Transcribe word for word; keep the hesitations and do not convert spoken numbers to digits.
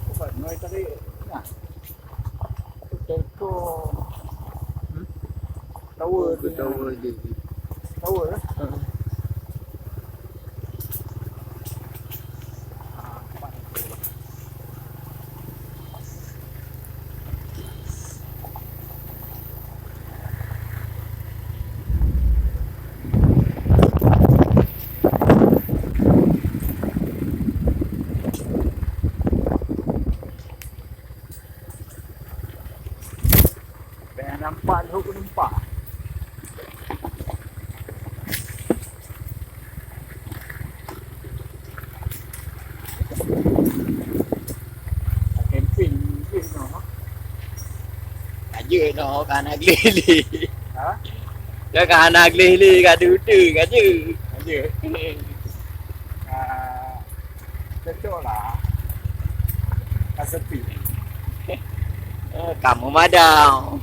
Ubat noi tadi. Nah. Telco. Hmm? Tower tu. Tower je. Tower lah. Payah nampak lhok penumpang. Camping, camping noh. Ka jeuet noh, ka hana gleh lé. Ha? Dah ka hana gleh lé, ka duduk, ka jeuet. Ka jeuet. Ah, cocok lah. Ka sepi. Eh, kamu madang.